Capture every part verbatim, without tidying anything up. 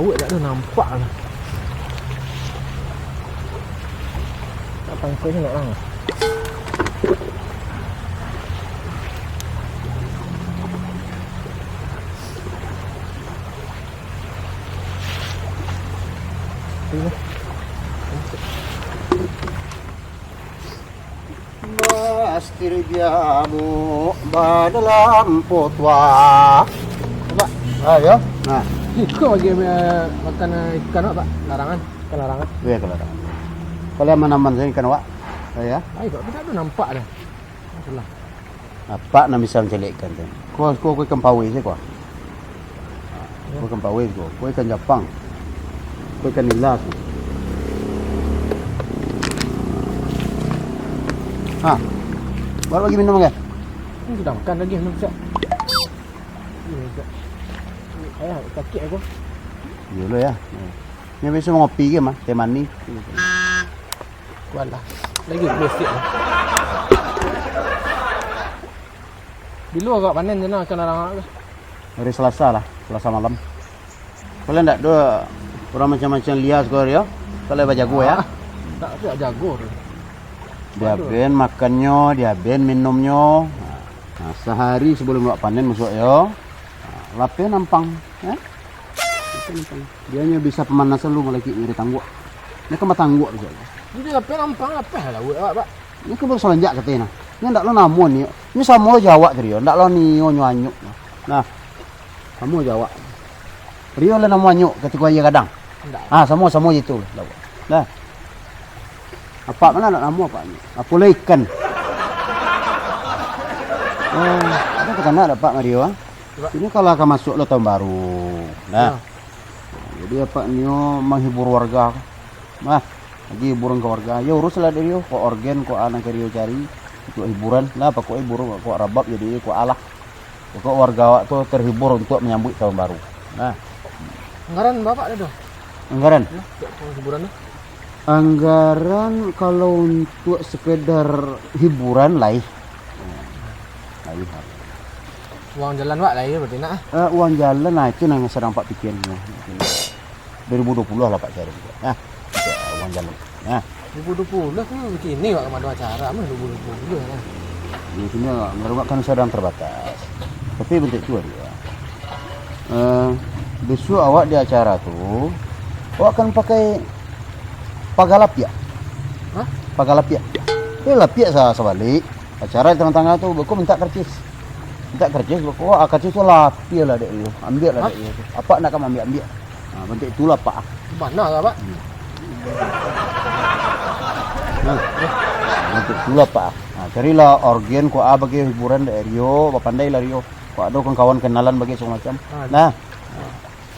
Buat tak ada nampak lah. Nak tangkap je nak lah. Bastir jamu badalam potua. Pak. Ah, yo. Nah. Iko lagi, eh, makan, eh, ikan, Pak. Larangan. Ikan larangan. Iya, ikan larangan. Kalau aman-aman saja ikan, Pak. Ah, ya. Ayo, Pak. Kita tu nampak dah. Itulah. Apak nan bisa mancaliak ikan tu. Ko, ko, ko ikan pawai se ko. Ko ikan pawai ko. Ko ikan Japang. Ko ikan nila ko. Ha. Baru lagi minum kan? Ini sudah makan lagi, minum siap. Ini siap. Ayah, sakit aku. Iya lo ya. Ini biasa ngopi ke mah, teh manis. Kualah. Lagi basic lah. Bilo agak panen je nah, ikan larangan tu. Hari Selasa lah, Selasa malam. Kalau ndak do, urang macam-macam lias ko, yo. Kalau bajago, ya. Ah, tak ada jago tu. Diaben makannyo, diaben minumnyo. Nah, sahari sebelum awak panen masuk, yo. Nah, lapeh nampang, ya. Lapeh nampang. Dia hanya bisa pemanasan lu malakik nyari tangguak. Dia kan batangguak tu, Ustaz. Jadi lapeh nampang, lapeh lah buat awak, Pak. Ini kan baru salanjak katanya, nah. Ini ndak lo namuan ni. Ini samo lo jawak tadi, yo. Ndak lo nio nyo anyuk. Nah. Samo jawak. Rio lah namo anyuk katiko aia gadang. Ndak. Ah, samo, samo je tu. Nah. Apak mana nak namo apak ni? Apo lah ikan? Oh, ada takana dak, Pak Mario, ah? Ini kalau akan masuk lo tahun baru. Nah. Ya. Jadi apak nio menghibur warga. Nah, lagi hiburan ke warga. Ya urus lah dari yo, ko orgen, ko anak ke Rio cari untuk hiburan. Lah, pokoknya hiburan, ko rabab jadi ko alah. Pokok warga awak tu terhibur untuk menyambut tahun baru. Nah. Anggaran Bapak ada tu? Anggaran? Ya, untuk hiburan tu? Anggaran kalau untuk sekedar hiburan laih. Laih. Uang jalan wak laih berarti nak, ah? Eh, uang jalan, nah, itu yang sedang Pak pikirin, ya. Dua ribu dua puluh lah, Pak, cari. Nah, ya, uang jalan. Nah. Dua ribu dua puluh tu kini wak kamado acara mah dua ribu dua puluh lah. Ya, kini anggaran wak kan sedang terbatas. Tapi bentuk tu ada. Eh, besok awak di acara tu, awak kan pakai paga lapiak. Hah? Paga lapiak. Eh, lapiak sa-, sabalik. Acara di tangah-tangah tu, beko minta karcis. Minta karcis, beko, ah, karcis tu lapia lah dek iyo. Ambiak lah dek iyo tu. Apak nak ka ambiak-ambiak. Ha, bantuak itulah, Pak. Mana lah, Pak? Hmm. Nah, bantuak itulah, Pak. Ha, carilah orgen, ko a bagi hiburan dek Rio, bapandai lah Rio. Ko ado kawan-kawan kenalan bagi segala macam. Ha. Nah.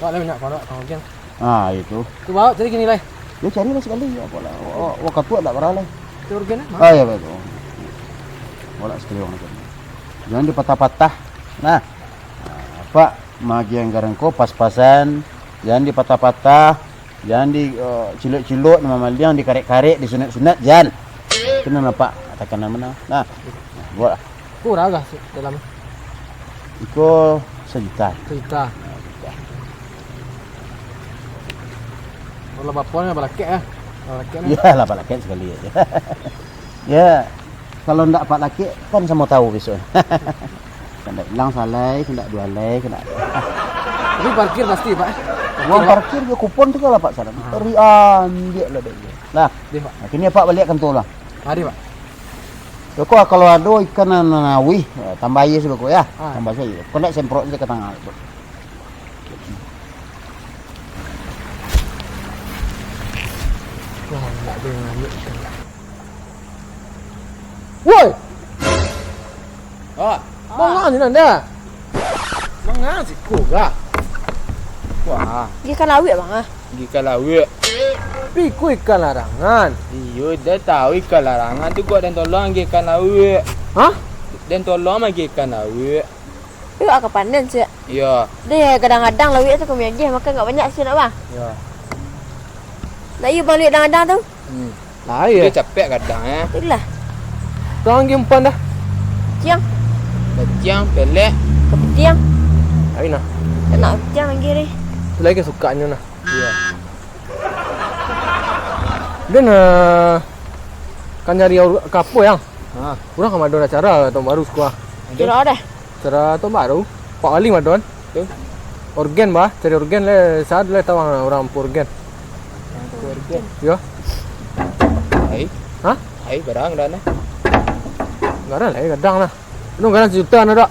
Wak lah banyak kawan, wak, kawan orgen. Ah, itu. Tu bawa cari kini lai. Ya, carilah sekali, ya, apalah. Wak, wak katuak tak parah lai. Itu orgen, eh? Ah, ya, betul. Wak lah sekali orang macam ni. Jangan dipatah-patah. Nah. Nah, Pak, magi anggaran ko pas-pasan. Jangan dipatah-patah. Jangan di, eh, cilok-cilok, di mamaliang, dikarek-karek, disunat-sunat, jan. Itu nan Apak katakan nan bana. Nah. Buat lah. Kurang agak dalam. Iko sajuta. Sajuta. Kalau bapon lah balakek lah. Balakek lah. Iyalah, balakek sekali aja. Ya, kalau ndak Apak lakek, kan samo tahu besok. Kan ndak ilang salai, kan ndak duo alai, kan ndak. Tapi parkir pasti, Pak. Uang parkir jo kupon tu kalau Apak salah. Ah. Ri ambiak lah dek dia. Lah. Deh, Pak. Kini Apak baliak kantua lah. Ado, Pak. Beko, kalau ado ikan nan, nan awih, eh, tambah aia sajo beko, ya. Ah. Tambah sajo. Kok ndak semprot sajo ka tangah. Wah, ndak ado nan ambiak ikan. Woi! Ah. Manga ni nan dah? Manga siko ga? Wah. Gi ka lauik, Bang, ah. Gi ka lauik. Pi ko ikan larangan. Iyo, dah tahu ikan larangan tu kok, den tolong gi ikan lauik. Hah? Den tolong mah gi ikan lauik. Pi wak ka panen, Cik. Iyo. Deh, kadang-kadang lauik tu kami agiah, makan agak banyak, Cik, nak, Bang? Iyo. Nak iyo, Bang, lauik kadang-kadang tu? Hmm. Lai, dia eh. Capek kadang, eh. Itulah. Tuang game pan dah. Ciang. Keciang, pelek. Kepetiang. Ai nah. Tak nak kepetiang lagi ni. Itu lagi sukanya nah. Iyo. Den, eh, ka nyari aur-, ka apo, Yang? Ha. Urang ka ado acara tahun baru siko. Acara apo? Acara tahun baru. Pak Wali madon. Tu. Orgen, bah, cari orgen lai, sa lai tau urang mampu orgen. Mampu orgen. Yo. Ai. Hah? Ai, barang dah nah. Gadang lai, gadang lah. Anu gadang sajuta nah, Dok.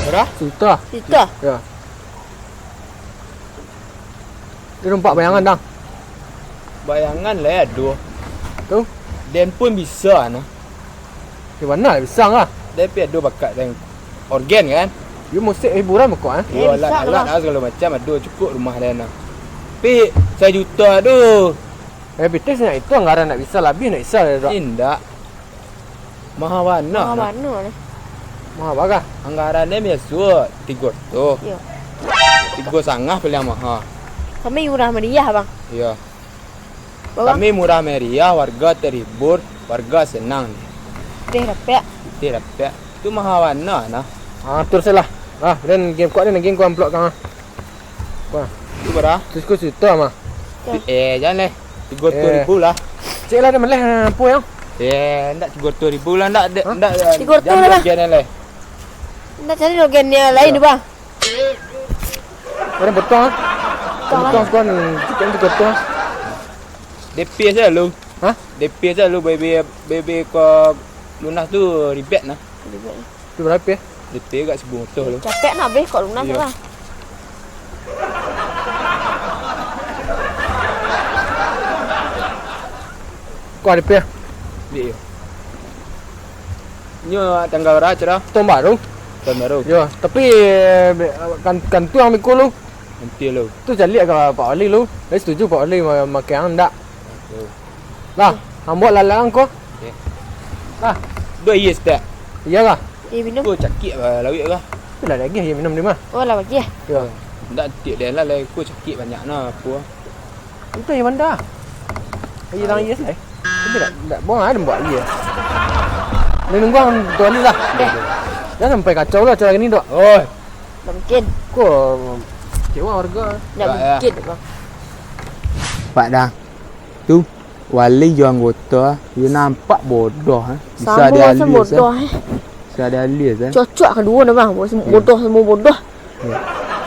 Bara? Sajuta. Sajuta? Yo. Dia nampak bayangan, dang. Bayangan lai ado. Tu? Den pun bisa nah. Di mana bisa lah? Den pi ado bakat den orgen kan? Yo musik hiburan pokok, eh? Yo, eh, bisa alat-alat lah. Lah, segalo macam ado, cukup rumah den nah. Tapi sajuta tu. Eh, pitih sanyak itu anggaran ndak bisa, labiah ndak bisa, Dok. Indak. Maha bana. Maha bana ni. Maha bagah. Anggaran den biaso tigo ratus. Yo. Tigo satangah paliang maha. Kami murah meriah, Bang. Iyo. Bang. Kami murah meriah, warga terhibur, warga senang. Teh dapek. Teh dapek. Tu maha bana nah. Ah, terus lah. Ah, den game kuat den, game kuat amplop kang. Wah. Tu bara? Tu siko sajuta mah. Eh, jan lai. Tigo ratus ribu lah. Cek lah, dah maleh, eh, apo, Yang? Eh, ndak tigo ratus ribu lah, ndak, ndak, ndak. Tigo ratus jan lah, Bang. Bagian lai. Ndak cari orgen yang lain tu, Bang. Ada potong, ah. Potong, potong, sekarang cukup tu potong. D P sajo lu. Hah? D P sajo lu, B B, B B ko lunas tu ribet nah. Ribet. Tu barapo? D P agak sabuah motor tu. Capek nak abih kok lunas lah. Ko D P? Iyo. Nyo tanggal bara acara? Tahun baru. Tahun baru. Yo, tapi, eh, kan, kantua ang beko lu. Kantua lu. Tu caliak ka Pak Wali lu. Lai setuju Pak Wali ma-, makai ang ndak? Yo. Lah, ambo lalang ko. Okey. Lah. Duo aia saketek. Iyo lah. Eh, minum. Ko cakik lah lawik lah. Tapi lah lagi aia minum di mah. Oh, lah bagi eh? Yo. Ndak tiok den lah, lai ko cakik banyak nah, apo. Itu aia manda. Aia tang aia sai. Tapi ndak, ndak buang ah, buang aia. Ni nunggu ang tu ni lah. Deh. Jan sampai kacau lah acara ni, Dok. Oi. Ndak mungkin. Ko kecewa warga. Ndak mungkin, Bang. Pak dah. Tu, wali jo anggota, yo nampak bodoh, eh. Samo dialis, bodoh, eh. Bisa dialis, eh. Cocok kaduo nah, Bang. Bodoh samo bodoh. Yo.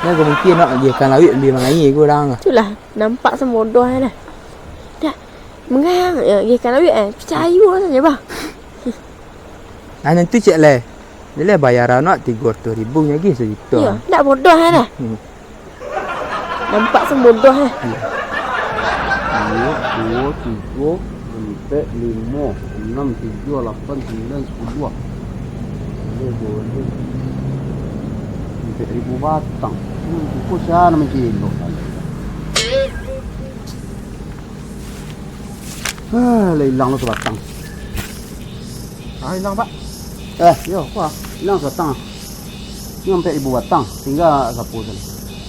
Nah, ko mungkin nak agiahkan lawik ambiak mangaia ko urang. Itulah, nampak samo bodoh, eh, dah. Dah. Mangaia, yo, agiahkan lawik, eh. Picayo sajo, Bang. Ah, nanti cek lai. Lai bayaran awak tigo ratus ribu, nyo agiah sajuta. Iyo, ndak bodoh, eh, dah. Hmm. Nampak samo bodoh, eh. Iyo. Duo, duo, tigo, ampek, limo, anam, tujuah, lapan, sambilan, sapuluah. Boleh, boleh. Ampek ribu batang. Hmm, tu ko sia nan mancilok. Ah, lah ilang lo sabatang. Ah, ilang, Pak. Eh, yo, ko ah. Ilang sabatang ah. Ni ampek ribu batang. Tingga sapo tu?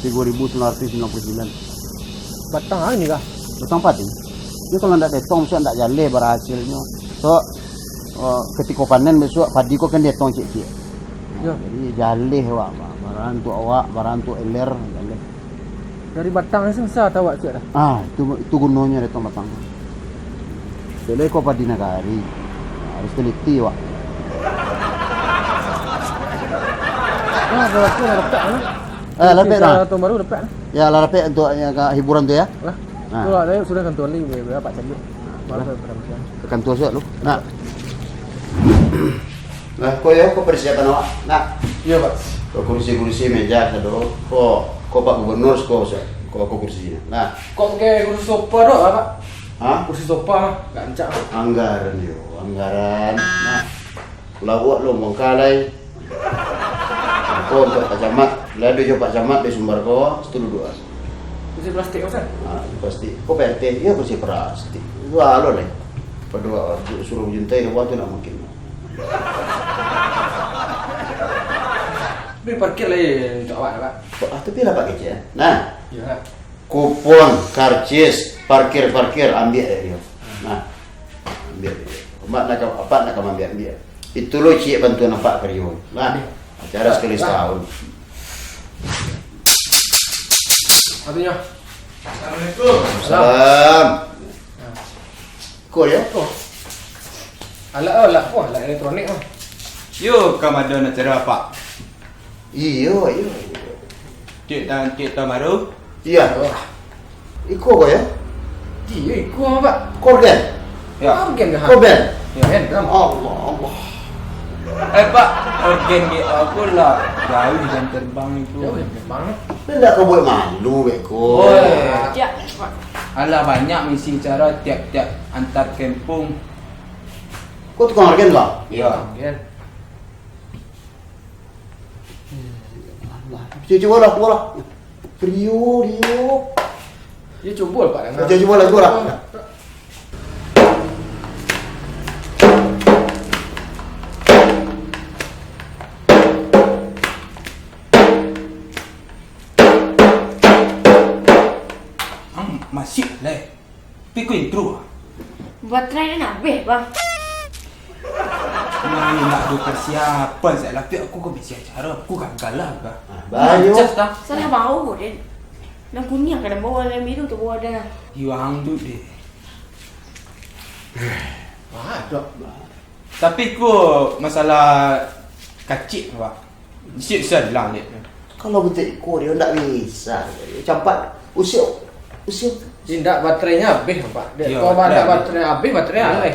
Tigo ribu sambilan ratus sambilan puluah sambilan. Batang ah ni kah? Batang padi. Ni kalau ndak dietong, bisuak ndak jaleh barasilnyo. So, eh, katiko panen bisuak, padi ko kan dietong ciek-ciek. Yo. Jadi, jaleh awak, Pak. Bara untuak awak, bara untuak ilir, jaleh. Dari batang ni susah tau awak ciek dah. Ah, itu, itu gunonyo datang batang. Jadi ko padi nagari. Harus teliti awak. Ah, lah dapek lah. Ah, lah dapek lah. Tahun baru dapek lah. Yo, lah dapek untuak nan ka hiburan tu yo. Lah. Ah. Tu lah, sudah kantua ni, biar, biar Pak cari. Baru lah. Ka kantua sudah lu. Nah. Nah, ko yo, ko persiapan awak. Nah. Iyo, Pak. Ko kursi-kursi, meja, sado. Ko, ko Pak Gubernur, ko, ko, ko kursi. Nah. Kok pakai kursi sofa doh, Pak? Hah? Kursi sofa, agak rancak. Anggaran yo, anggaran. Nah. Lawak lo mangkalai. Ko untuak Pak Camat. Lah ado jo Pak Camat di Sumbar ko, situ duduak. Kursi plastik, Pak? Ah, plastik. Ko P R T, iyo kursi plastik. Itu alo lai. Pado suruah bajuntai di bawah tu ndak mungkin. Tapi parkir lai untuak awak, Pak. Ah, tapi lah Pak kecek, eh. Nah. Iyo, Pak. Kupon, karcis, parkir-parkir, ambiak dari dia. Nah. Ambiak dari dia. Apak nak ka, apak nak ka maambiak-ambiak. Itu lo ciek bantuan apak ka dia. Nah. Acara sakali satahun. Artinyo? Assalamualaikum. Salam. Ko yo? Ko. Alat, alat ko, alat elektronik ko. Yo, ka mado nan acara, Pak? Iyo, iyo, iyo. Cek dan cek tamaru. Iya. Iko ko yo? Iyo, iko, Pak. Ko orgen? Ya. Orgen kah? Ko band? Ya. Band, kan? Allah, Allah. Eh, Pak, orgen di aku lah jauh jam terbang itu. Jauh jam terbang. Ndak kau buat malu, beko. Oi. Alah, banyak misi acara tiap-tiap antar kampung. Kau tukang orgen, Bang? Iya. Orgen. Cuba, cuba lah, cuba lah. Rio, Rio. Ya, cuba lah, Pak, dengar. Cuba, cuba lah, cuba lah. Ang masih, leh. Tapi ko intro ah. Baterai den abih, Bang. Nah, indak ado persiapan, sia lapik aku ka bisi acara, aku gagal lah ka. Ah, bayo. Macas tah. Salah bawo, Den. Nan kuniang ka den bawo, nan biru tu bawo den. Iyo ang tu, deh. Ah, dok. Tapi ko masalah kacik, Pak. Siap-siap lah, Dek. Kalau bantuak iko, Rio, ndak bisa. Campak, usia, usia. Indak, baterainya abih, Pak. Dek, iyo, kalau baterai abih. Baterai abih, baterai alai.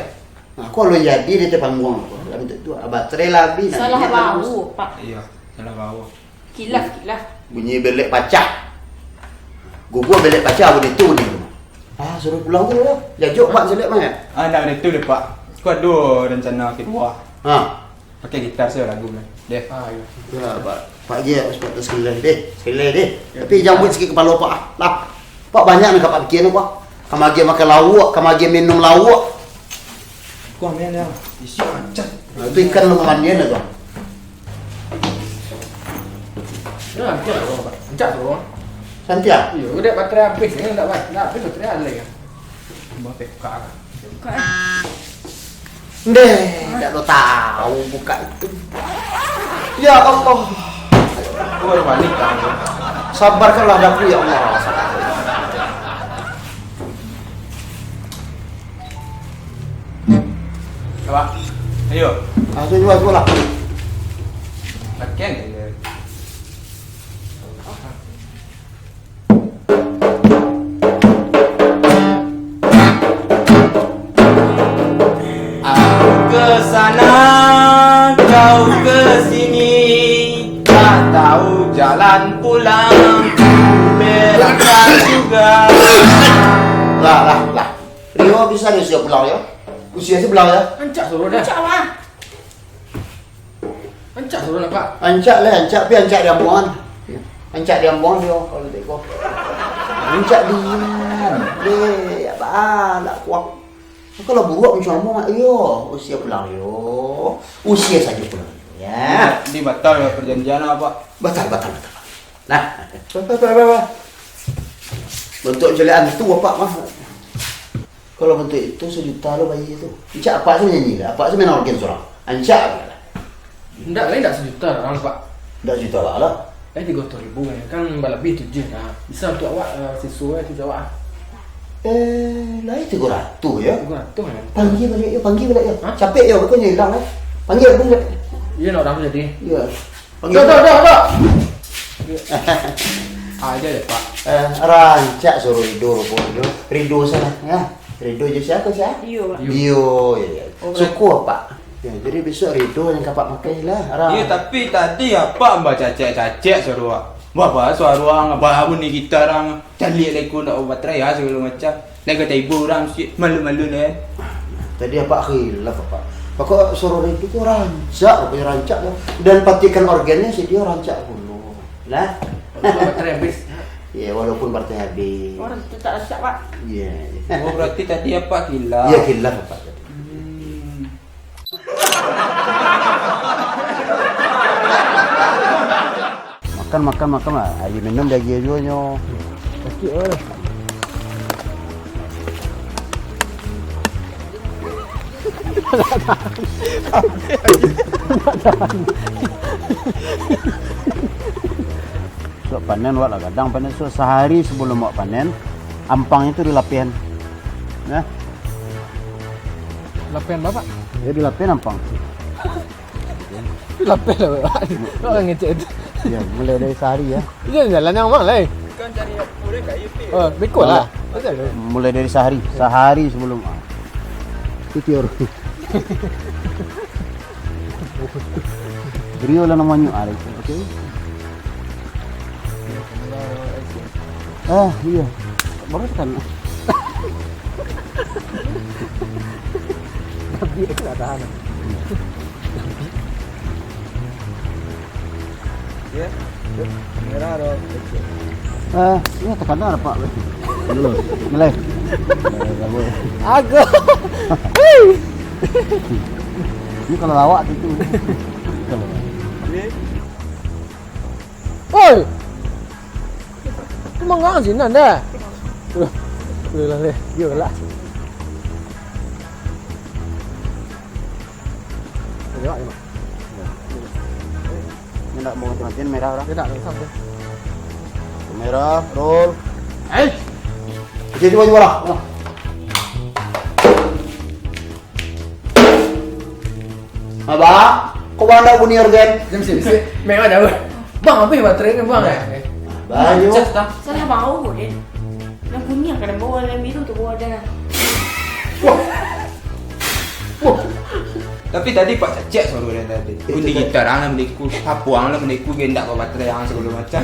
Nah, kalau jadi, dia terpanggung. Kalau bantuak tu, baterai lah abih, nah, salah bawo, Pak. Iyo, salah bawo. Kilaf, kilaf. Bunyi belek pacah. Gugua belek pacah, bunyi tu, bunyi tu. Ah, suruh pulang tu lah. Jajok, Pak, selek, Mak, ya? Ah, ndak, bunyi tu deh, Pak. Ko ado rencana kedua. Ha. Pakai gitar sajo lagu lah. Deh. Ah, iyo. Ya, Pak. Pak je, Pak, sekali lai deh. Sekali lai deh. Ya. Tapi jangan buat sakik kepala, Pak, ah. Lah. Pak, banyak nan ka Pak pikia, Pak. Ka magiah makan lauak, ka magiah minum lauak. Kuah mian, ya. Isi macam. Nah, itu ikan lu mandian lah, Bang. Ya, rancak tu, Bang. Rancak tu, Bang. Santiang? Iyo, udah baterai abih, ya, ndak ba-, ndak abih baterai alai, kan. Tambah P K, kan. Ndeh, ndak lo tahu buka itu. Ya Allah. Keluar balik, kan. Sabarkanlah daku, ya Allah. Coba. Ayo. Ah, tu jual, jual lah. Makan je. Aku ke sana, kau ke sini, tak tahu jalan pulang, berakah juga. Lah, lah, lah. Rio bisa di usia pulang, yo. Usia sebelah, yo. Rancak suruh dah. Rancak lah. Rancak suruh lah, Pak. Rancak lah, rancak, tapi rancak diambuangan. Rancak diambuangan dio, kalau tiko. Rancak diam. Deh, ya, bah, lah kuat. Kalau buruak macam mana, yo, usia pulang, yo. Usia saja pulang, ya. Ini batal perjanjian apa, Pak? Batal, batal, batal. Nah, apa, apa, apa, apa? Bentuk jelekan tu, Bapak mah. Kalau bantuak itu sajuta lo bayia tu. Rancak apak se manyanyi lah. Apak se main orgen surang. Rancak apak lah. Ndak lai, ndak sajuta urang, Pak. Ndak sajuta lah lah. Lai tigo ratuih ribu kan. Kan balabiah tu je lah. Bisa untuak awak, eh, siswa, eh, siswa awak, ah. Eh, lai tigo ratuih yo. Tigo ratuih kan. Panggia baliak yo, panggia baliak yo. Hah? Capek yo, beko nyo ilang, eh. Panggia, panggia. Iyo, nak urang tu jadi. Iyo. Dok, dok, dok, dok. Ah, aja deh, Pak. Eh, rancak suruh Rido ruponyo. Rido sana, ya. Rido je siapa, siapa? Dio, Pak. Dio, ya, ya. Oh, suko, Pak. Ya, jadi besok Rido yang kapak pakai lah. Arah. Iya, tapi tadi apa mbak cacek-cacek suruh, Pak? Bah, bah, suruh ang, bah, bunyi gitar ang. Caliak lah iko ndak baterai, ya, segala macam. Lai ka taibo urang, malu-malu lah. Tadi apak khilaf, Pak. Pokok suruh itu ko rancak, pokoknya rancak ko. Dan patikan orgennya si dia rancak pulo. Lah. Walaupun baterai habis. Iya, walaupun baterai habis. Orang tetap rancak, Pak. Iya, iya. Oh, berarti tadi apak khilaf. Iya, khilaf, Pak. Hmm. Makan, makan, makan lah. Aia minum diagiah juo nyo. Sakik lah. Suak panen, wak lah gadang panen. So, sahari sabalum wak panen, Ampang itu dilapehan. Nah. Lapehan bapak? Ya, dilapehan ampang. Lapehan lah, bapak. Orang ngecek itu. Ya, mulai dari sehari ya. Iya, jalan yang mana, lai? Kan cari apa dia kat YouTube. Oh, beko lah. Mulai dari sehari, sehari sebelum, ah. Itu teori. Rio lah namanya, ah, itu. Oke. Ah, iya. Baru tekan. Tapi itu tak tahan. Ya. Merah dong. Ah, iya, tekan dah, Pak. Dulu. Mulai. Agak. Ini kalau lawak tu, tu. Oi. Tu manggang sinan dah. Udah. Udah lah, leh. Yo lah. Tengok, tengok. Ini nak mau mati-matian merah orang. Tidak, tidak usah. Merah, roll. Eh. Oke, coba, coba lah. Abang, kok bang dak bunyi organ? Diam, diam, diam. Memang jauh. Bang, habis baterai ni, bang, eh? Bang, yuk. Cas dah. Salah bau, Din. Yang kuning kadang bau, yang biru tu bau ada. Wah. Wah. Tapi tadi Pak Cacek suara dia tadi. Itu kunci tadi. Gitar, ah, lah meniku. Sapuang lah meniku, dia ndak bawa baterai yang segala macam.